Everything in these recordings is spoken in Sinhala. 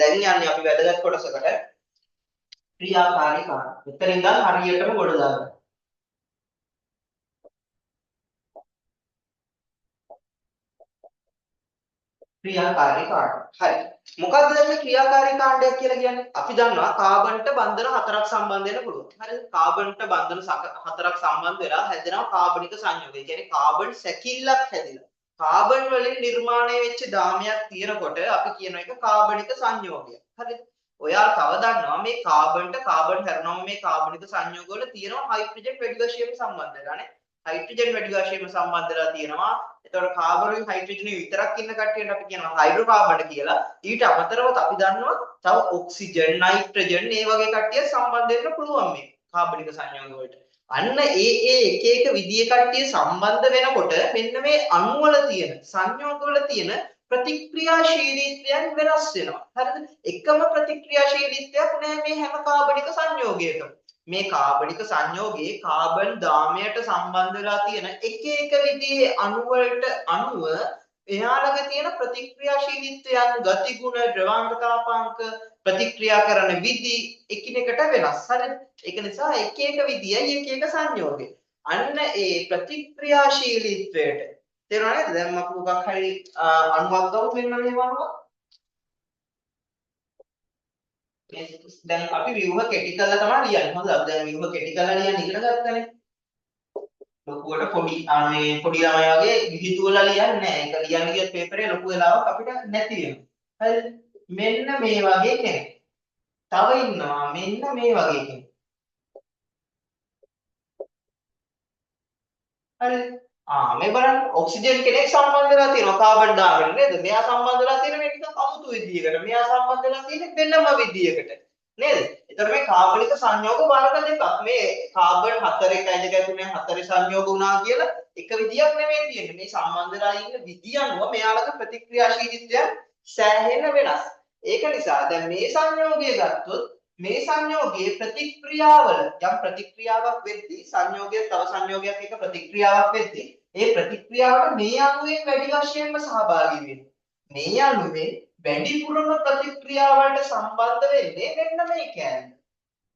දැන් යන්නේ අපි වැදගත් කොටසකට ක්‍රියාකාරී කාණ්ඩ. මෙතන ඉඳන් හරියටම ගොඩ දාගන්න. ක්‍රියාකාරී කාණ්ඩ. හරි. මොකද්ද දැන් මේ ක්‍රියාකාරී කාණ්ඩයක් කියලා කියන්නේ? අපි දන්නවා කාබන්ට බන්ධන හතරක් සම්බන්ධ වෙන්න පුළුවන්. හරිද? කාබන්ට බන්ධන හතරක් සම්බන්ධ වෙලා හැදෙනවා කාබනික සංයෝගය. ඒ කියන්නේ කාබන් සැකිල්ලක් හැදිලා. කාබන් වලින් නිර්මාණය වෙච්ච දාමයක් තියෙනකොට අපි කියන එක කාබනික සංයෝගයක්. හරිද? ඔයා තව දන්නවා මේ කාබන්ට කාබන් හැරුණම මේ කාබනික සංයෝග වල තියෙනවා හයිඩ්‍රජන් වැඩි වශයෙන්ම සම්බන්ධ වෙලා නේ. හයිඩ්‍රජන් වැඩි වශයෙන්ම සම්බන්ධ වෙලා තියෙනවා. එතකොට කාබන් හයිඩ්‍රජන් විතරක් ඉන්න කට්ටියට අපි කියනවා හයිඩ්‍රෝකාබන් කියලා. ඊට අමතරව අපි දන්නවා තව ඔක්සිජන්, නයිට්‍රජන් මේ වගේ කට්ටිය සම්බන්ධ වෙන්න පුළුවන් මේ කාබනික සංයෝග වලට. අන්න ඒ ඒ එක එක විදිය කට්ටිය සම්බන්ධ වෙනකොට මෙන්න මේ අණු වල තියෙන සංයෝග වල තියෙන ප්‍රතික්‍රියාශීලීත්වයන් වෙනස් වෙනවා. හරිද? එකම ප්‍රතික්‍රියාශීලීත්වයක් නෑ මේ හැම කාබනික සංයෝගයකම. මේ කාබනික සංයෝගයේ කාබන් දාමයට සම්බන්ධ වෙලා තියෙන එක එක විදිහේ අණු වලට අණුව එයා ළඟ තියෙන ප්‍රතික්‍රියාශීලීත්වයන්, ගතිගුණ, ද්‍රවාංක තාපාංක, ප්‍රතික්‍රියා කරන විදි එකිනෙකට වෙනස්. හරිද? ඒක නිසා එක එක විදියයි එක එක සංයෝගය. අන්න ඒ ප්‍රතික්‍රියාශීලීත්වයට තේරුණා නේද? දැන් අපි මොකක් හරි අණුවක් ගමු, මෙන්න මේ අණුව. දැන් අපි ව්‍යුහ කෙටි කරලා තමයි ලියන්නේ. හොඳද? අපි දැන් ව්‍යුහ කෙටි කරලා ලියන්න ඉගෙන ගත්තනේ. ලොකුවට පොඩි මේ පොඩි ළමයි වගේ විහිදුවලා ලියන්නේ නැහැ. ඒක ලියන්න ගියොත් පේපරේ ලොකු වෙලාවක් අපිට නැති වෙනවා. හරිද? මෙන්න මේ වගේ කෙනෙක්. තව ඉන්නවා මෙන්න මේ වගේ කෙනෙක්. හරිද? මේ බලන්න ඔක්සිජන් කෙනෙක් සම්බන්ධ වෙලා තියෙනවා කාබන් දාගෙන නේද? මෙයා සම්බන්ධ වෙලා තියෙන මේ නිකන් අමුතු විදියකට. මෙයා සම්බන්ධ වෙලා තියෙන්නේ වෙනම විදියකට. නේද? එතකොට මේ කාබනික සංයෝග වර්ග දෙකක්. මේ කාබන් 4 1 2 3 4 සංයෝග වුණා කියලා එක විදියක් නෙමෙයි තියෙන්නේ. මේ සම්බන්ධ වෙලා ඉන්න විදිය අනුව මෙයාලගේ ප්‍රතික්‍රියාශීලීත්වයන් සෑහෙන වෙනස්. ඒක නිසා දැන් මේ සංයෝගය ගත්තොත් මේ සංයෝගයේ ප්‍රතික්‍රියාවල යම් ප්‍රතික්‍රියාවක් වෙද්දී සංයෝගය තව සංයෝගයක් එක්ක ප්‍රතික්‍රියාවක් වෙද්දී ඒ ප්‍රතික්‍රියාවට මේ අණුවෙන් වැඩි වශයෙන්ම සහභාගී වෙන්නේ. මේ අණුවෙන් වැඩිපුරම ප්‍රතික්‍රියාවලට සම්බන්ධ වෙන්නේ මෙන්න මේ කෑල්ල.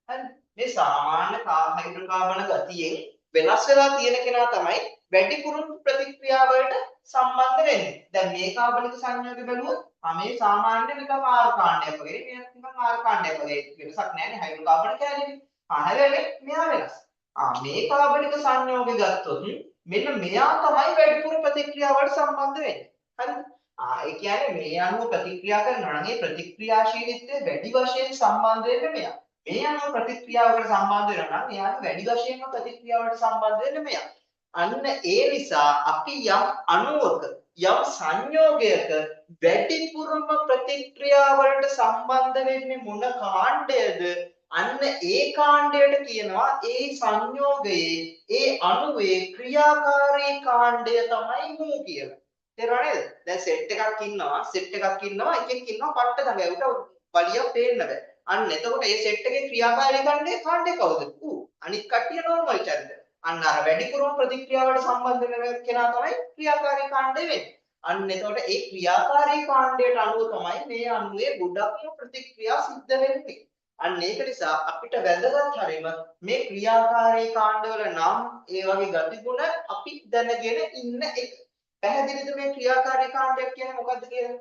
හරි. මේ සාමාන්‍ය හයිඩ්‍රෝකාබන ගතියෙන් වෙනස් වෙලා තියෙන කෙනා තමයි වැඩිපුරම ප්‍රතික්‍රියාවලට සම්බන්ධ වෙන්නේ. දැන් මේ කාබනික සංයෝගය බැලුවොත් මේ සාමාන්‍ය නිකන් ආර් කාණ්ඩයක් වගේ. මෙයා නිකන් ආර් කාණ්ඩයක් වගේ වෙනසක් නෑනේ හයිඩ්‍රෝකාබන කෑල්ලේ. හැබැයි මෙයා වෙනස්. මේ කාබනික සංයෝගය ගත්තොත් මෙන්න මෙයා තමයි වැඩිපුර ප්‍රතික්‍රියාවලට සම්බන්ධ වෙන්නේ. හරිද? ඒ කියන්නේ මේ අණුව ප්‍රතික්‍රියා කරනවා නම් ඒ ප්‍රතික්‍රියාශීලීත්වය වැඩි වශයෙන් සම්බන්ධ වෙන්නේ මෙයා. මේ අණුව ප්‍රතික්‍රියාවකට සම්බන්ධ වෙනවා නම් එයාගේ වැඩි වශයෙන්ම ප්‍රතික්‍රියාවලට සම්බන්ධ වෙන්නේ මෙයා. අන්න ඒ නිසා අපි යම් අණුවක යම් සංයෝගයක වැඩිපුරම ප්‍රතික්‍රියාවලට සම්බන්ධ වෙන්නේ මොන කාණ්ඩයද? අන්න ඒ කාණ්ඩයට කියනවා ඒ සංයෝගයේ ඒ අණුවේ ක්‍රියාකාරී කාණ්ඩය තමයි මූ කියලා. තේරුණා නේද? දැන් සෙට් එකක් ඉන්නවා, සෙට් එකක් ඉන්නවා, එකෙක් ඉන්නවා පට්ට දඟ. උට වලියක් පේන්න බෑ. අන්න එතකොට ඒ සෙට් එකේ ක්‍රියාකාරී කාණ්ඩය කවුද? ඌ. අනිත් කට්ටිය නෝමල් චරිත. අන්න අර වැඩිපුරම ප්‍රතික්‍රියාවට සම්බන්ධ වෙන කෙනා තමයි ක්‍රියාකාරී කාණ්ඩය වෙන්නේ. අන්න එතකොට ඒ ක්‍රියාකාරී කාණ්ඩයට අනුව තමයි මේ අණුවේ ගොඩක්ම ප්‍රතික්‍රියා සිද්ධ වෙන්නේ. අන්න ඒක නිසා අපිට වැදගත් හරියම මේ ක්‍රියාකාරී කාණ්ඩවල නම් ඒ වගේ ගතිගුණ අපි දැනගෙන ඉන්න එක. පැහැදිලිද මේ ක්‍රියාකාරී කාණ්ඩයක් කියන්නේ මොකද්ද කියලා?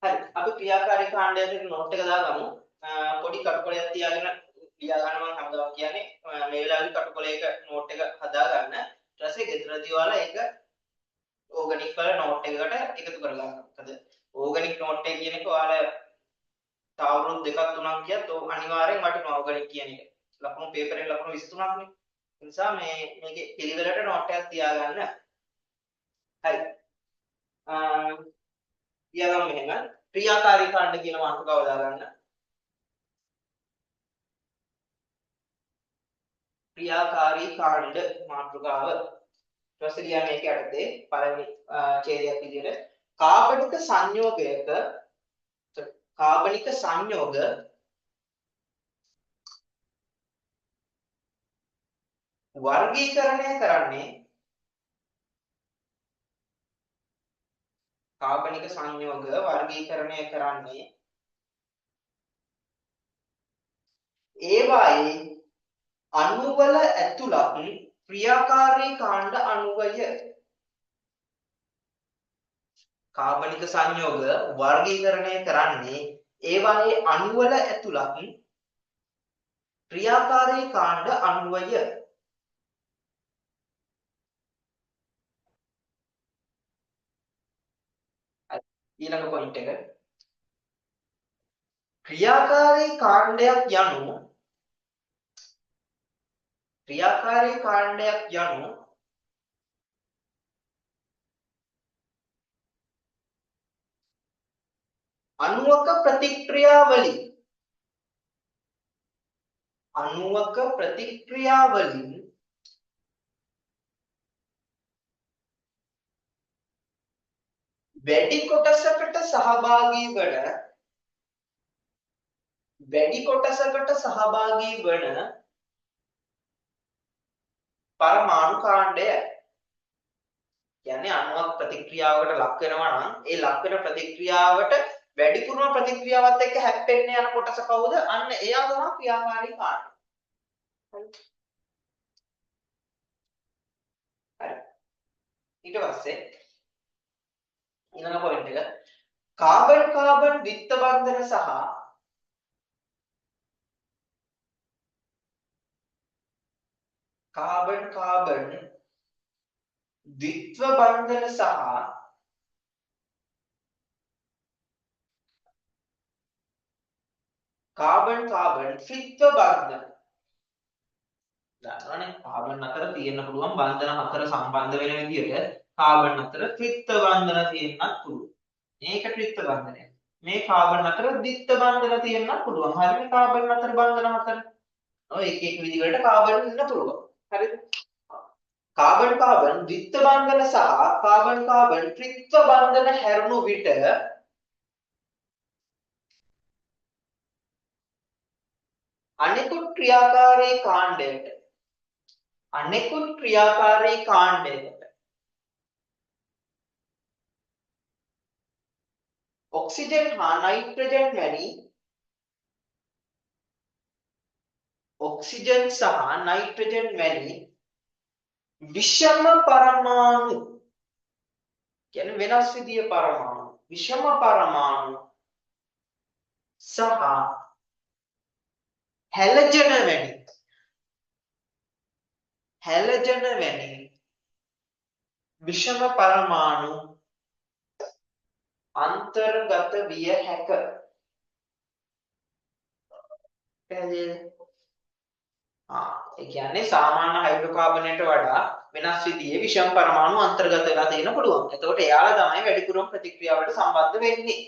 හරි. අපි ක්‍රියාකාරී කාණ්ඩයට නෝට් එක දාගමු. පොඩි කටුකොලයක් තියාගෙන ලියා ගන්න මම හැමදාම කියන්නේ මේ වෙලාවේදී කටුකොලයක නෝට් එක හදාගන්න. ඊට පස්සේ ගෙදරදී ඔයාලා ඒක ඕගනික් වල නෝට් එකකට එකතු කරගන්න. මොකද ඕගනික් නෝට් එක කියන එක ඔයාලා තව අවුරුදු දෙකක් තුනක් ගියත් ඔව් අනිවාර්යෙන් වටිනවා ඕගනික් කියන එක. ලකුණු පේපරෙන් ලකුණු 23ක් නේ. ඒ නිසා මේකේ පිළිවෙලට නෝට් එකක් තියාගන්න. හරි. ලියාගමු මෙහෙම. ක්‍රියාකාරී කාණ්ඩ කියන මාතෘකාව දාගන්න. ක්‍රියාකාරී කාණ්ඩ මාතෘකාව. ඊට පස්සේ ලියන්න මේක යටතේ පළවෙනි ඡේදයක් විදියට කාබනික සංයෝගයක කාබනික සංයෝග වර්ගීකරණය කරන්නේ කාබනික සංයෝග වර්ගීකරණය කරන්නේ ඒවායේ අණුවල ඇතුළත් ක්‍රියාකාරී කාණ්ඩ අණුවය. කාබනික සංයෝග වර්ගීකරණය කරන්නේ ඒවායේ අණුවල ඇතුළත් ක්‍රියාකාරී කාණ්ඩ අණුවය. ඊළඟ පොයින්ට් එක, ක්‍රියාකාරී කාණ්ඩයක් යනු ක්‍රියාකාරී කාණ්ඩයක් යනු අණුවක ප්‍රතික්‍රියාවලින් අණුවක ප්‍රතික්‍රියාවලින් වැඩි කොටසකට සහභාගී වන වැඩි කොටසකට සහභාගී වන පරමාණු කාණ්ඩය. කියන්නේ අණුවක් ප්‍රතික්‍රියාවකට ලක් වෙනවා නම් ඒ ලක් වෙන ප්‍රතික්‍රියාවට වැඩිපුරම ප්‍රතික්‍රියාවත් එක්ක හැප්පෙන්න යන කොටස කවුද? අන්න එයා තමයි ක්‍රියාකාරී කාණ්ඩය. හරි. ඊට පස්සේ ඊළඟ පොයින්ට් එක, කාබන් කාබන් ද්විත්ව බන්ධන සහ කාබන් කාබන් ද්විත්ව බන්ධන සහ කාබන් කාබන් ත්‍රිත්ව බන්ධන. දන්නවනේ කාබන් අතර තියෙන්න පුළුවන් බන්ධන හතර සම්බන්ධ වෙන විදිහට කාබන් අතර ත්‍රිත්ව බන්ධන තියෙන්නත් පුළුවන්. මේක ත්‍රිත්ව බන්ධනයක්. මේ කාබන් අතර ද්විත්ව බන්ධන තියෙන්නත් පුළුවන්. හරිනේ, කාබන් අතර බන්ධන හතර. ඔය එක එක විදිහකට කාබන් ඉන්න පුළුවන්. හරිද? කාබන් කාබන් ද්විත්ව බන්ධන සහ කාබන් කාබන් ත්‍රිත්ව බන්ධන හැරුණු විට අනෙකුත් ක්‍රියාකාරී කාණ්ඩයට අනෙකුත් ක්‍රියාකාරී කාණ්ඩයට ඔක්සිජන් හා නයිට්‍රජන් වැනි ඔක්සිජන් සහ නයිට්‍රජන් වැනි විෂම පරමාණු, කියන්නේ වෙනස් විදිය පරමාණු, විෂම පරමාණු සහ හැලජන වැනි හැලජන වැනි විෂම පරමාණු අන්තර්ගත විය හැක. පැහැදිලිද? ඒ කියන්නේ සාමාන්‍ය හයිඩ්‍රෝකාබනයට වඩා වෙනස් විදිහේ විෂම පරමාණු අන්තර්ගත වෙලා තියෙන පුළුවන්. එතකොට එයාලා තමයි වැඩිපුරම ප්‍රතික්‍රියාවට සම්බන්ධ වෙන්නේ.